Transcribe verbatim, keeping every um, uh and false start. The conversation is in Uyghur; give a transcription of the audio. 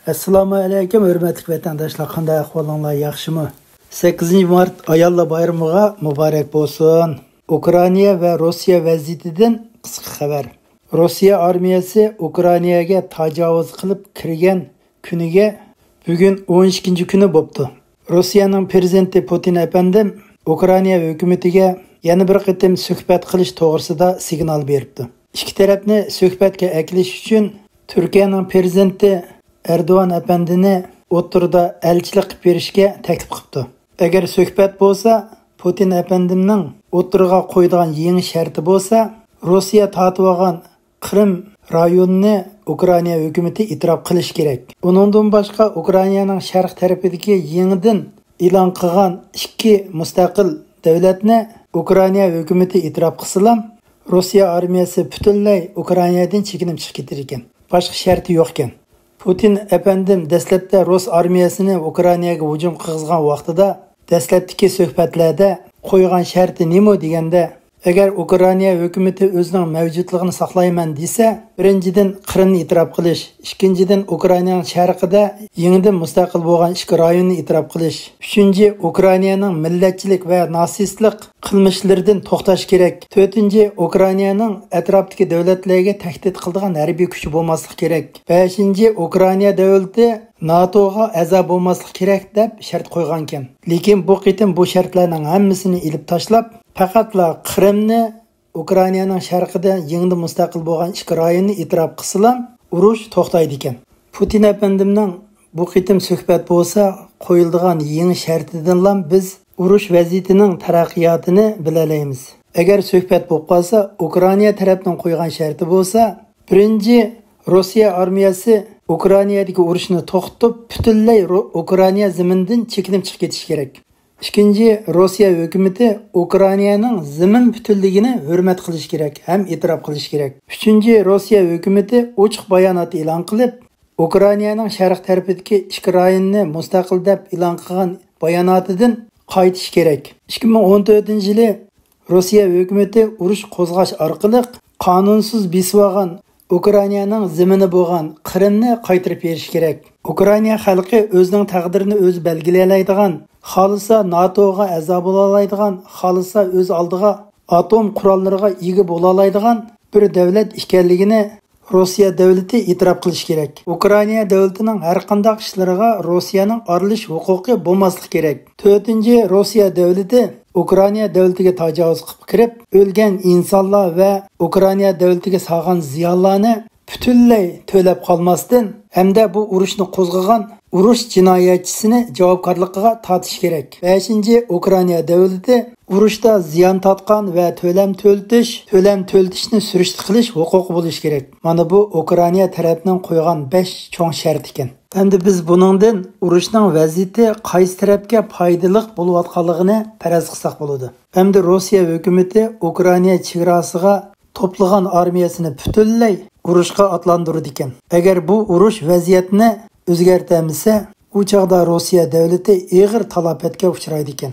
ئەسسالامۇ ئەلەيكۇم، ھۆرمەتلىك ۋەتەنداشلار، قانداق ئەھۋالىڭلار، ياخشىمۇ؟ سەككىزىنچى مارت ئاياللار بايرىمىغا مۇبارەك بولسۇن. ئۇكرائىنا ۋە روسىيە ۋەزىيىتىدىن قىسقا خەۋەر. روسىيە ئارمىيەسى ئۇكرائىناگە تاجاۋۇز قىلىپ كىرگەن كۈنىگە بۈگۈن ئون ئىككىنچى كۈنى بوپتۇ. روسىيەنىڭ پىرېزىدېنتى پۇتىن ئەپەندىم ئۇكرائىنا ھۆكۈمىتىگە يەنە بىر قېتىم سۆھبەت قىلىش توغرىسىدا سىگنال بېرىپتۇ. ئىككى تەرەپنى سۆھبەتكە ئەكېلىش ئۈچۈن تۈركىيەنىڭ پىرېزىدېنتى ئەردوغان ئەپەندىنى ئوتتۇرىدا ئەلچىلىك قىلىپ بېرىشكە تەكلىپ قىپتۇ. ئەگەر سۆھبەت بولسا، پۇتىن ئەپەندىمنىڭ ئوتتۇرىغا قويىدىغان يېڭى شەرتى بولسا، روسىيە تارتىۋالغان قىرىم رايونىنى ئۇكرائىنا ھۆكۈمىتى ئېتىراپ قىلىشى كېرەك. ئۇنىڭدىن باشقا، ئۇكرائىنانىڭ شەرق تەرىپىدىكى يېڭىدىن ئېلان قىلغان ئىككى مۇستەقىل دۆلەتنى ئۇكرائىنا ھۆكۈمىتى ئېتىراپ قىلسىلا، روسىيە ئارمىيەسى پۈتۈنلەي ئۇكرائىنادىن چېكىنىپ چىقىپ كېتىدىكەن. باشقا شەرتى يوقكەن. پۇتىن ئەپەندىم دەسلەپتە رۇس ئارمىيەسىنى ئۇكرائىناگە ھۇجۇم قىلغۇزغان ۋاقتىدا، دەسلەپتىكى سۆھبەتلەردە قويغان شەرتى نېمە دېگەندە، ئەگەر ئۇكرائىنا ھۆكۈمىتى ئۆزىنىڭ مەۋجۇتلۇقىنى ساقلايمەن دېسە، بىرىنچىدىن، قىرىمنى ئېتىراپ قىلىش، ئىككىنچىدىن، ئۇكرائىنانىڭ شەرقىدە يېڭىدىن مۇستەقىل بولغان ئىككى رايوننى ئېتىراپ قىلىش، ئۈچىنچى، ئۇكرائىنانىڭ مىللەتچىلىك ۋە ناتسىستلىق قىلمىشلىرىدىن توختاش كېرەك، تۆتىنچى، ئۇكرائىنانىڭ ئەتراپتىكى دۆلەتلەرگە تەھدىت قىلىدىغان ھەربىي كۈچى بولماسلىقى كېرەك، بەشىنچى، ئۇكرائىنا دۆلىتى ناتوغا ئەزا بولماسلىقى كېرەك، دەپ شەرت قويغانىكەن. لېكىن بۇ قېتىم بۇ شەرتلەرنىڭ ھەممىسىنى ئېلىپ تاشلاپ، پەقەتلا قىرىمنى ئۇكرائىنانىڭ شەرقىدە يېڭىدىن مۇستەقىل بولغان ئىككى رايوننى ئېتىراپ قىلسىلا، ئۇرۇش توختايدىكەن. پۇتىن ئەپەندىمنىڭ بۇ قېتىم سۆھبەت بولسا قويۇلىدىغان يېڭى شەرتىدىنلا بىز ئۇرۇش ۋەزىيىتىنىڭ تەرەققىياتىنى بىلەلەيمىز. ئەگەر سۆھبەت بولۇپ قالسا، ئۇكرائىنا تەرەپنىڭ قويغان شەرتى بولسا، بىرىنچى، روسىيە ئارمىيەسى ئۇكرائىنادىكى ئۇرۇشنى توختىتىپ، پۈتۈنلەي رو-، ئۇكرائىنا زېمىنىدىن چېكىنىپ چىقىپ كېتىشى كېرەك. ئىككىنچى، روسىيە ھۆكۈمىتى ئۇكرائىنانىڭ زېمىن پۈتۈنلۈكىنى ھۆرمەت قىلىشى كېرەك ھەم ئېتىراپ قىلىشى كېرەك. ئۈچىنچى، روسىيە ھۆكۈمىتى ئوچۇق بايانات ئېلان قىلىپ، ئۇكرائىنانىڭ شەرق تەرىپىدىكى ئىككى رايوننى مۇستەقىل دەپ ئېلان قىلغان باياناتىدىن قايتىشى كېرەك. ئىككى مىڭ ئون تۆتىنچى يىلى روسىيە ھۆكۈمىتى ئۇرۇش قوزغاش ئارقىلىق قانۇنسىز بېسىۋالغان ئۇكرائىنانىڭ زېمىنى بولغان قىرىمنى قايتۇرۇپ بېرىشى كېرەك. ئۇكرائىنا خەلقى ئۆزىنىڭ تەقدىرىنى ئۆزى بەلگىلىيەلەيدىغان، خالىسا ناتوغا ئەزا بولالايدىغان، خالىسا ئۆز ئالدىغا ئاتوم قوراللىرىغا ئىگە بولالايدىغان بىر دۆلەت ئىكەنلىكىنى روسىيە دۆلىتى ئېتىراپ قىلىشى كېرەك. ئۇكرائىنا دۆلىتىنىڭ ھەر قانداق ئىشلىرىغا روسىيەنىڭ ئارىلىشىش ھوقۇقى بولماسلىقى كېرەك. تۆتىنچى، روسىيە دۆلىتى ئۇكرائىنا دۆلىتىگە تاجاۋۇز قىلىپ كىرىپ، ئۆلگەن ئىنسانلار ۋە ئۇكرائىنا دۆلىتىگە سالغان زىيانلارنى پۈتۈنلەي تۆلەپ قالماستىن، ھەمدە بۇ ئۇرۇشنى قوزغىغان ئۇرۇش جىنايەتچىسىنى جاۋابكارلىقىغا تارتىش كېرەك. بەشىنچى، ئۇكرائىنا دۆلىتى ئۇرۇشتا زىيان تارتقان ۋە تۆلەم تۆلىتىش، تۆلەم تۆلىتىشنى سۈرۈشتە قىلىش ھوقۇقى بولۇشى كېرەك. مانا بۇ ئۇكرائىنا تەرەپنىڭ قويغان بەش چوڭ شەرتى ئىكەن. ئەمدى بىز بۇنىڭدىن ئۇرۇشنىڭ ۋەزىيىتى قايسى تەرەپكە پايدىلىق بولۇۋاتقانلىقىنى پەرەز قىلساق بولىدۇ. ئەمدى روسىيە ھۆكۈمىتى ئۇكرائىنا چېگراسىغا توپلىغان ئارمىيەسىنى پۈتۈنلەي ئۇرۇشقا ئاتلاندۇرىدىكەن. ئەگەر بۇ ئۇرۇش ۋەزىيەتنى ئۆزگەرتەلمىسە، ئۇ چاغدا روسىيە دۆلىتى ئېغىر تالاپەتكە ئۇچرايدىكەن.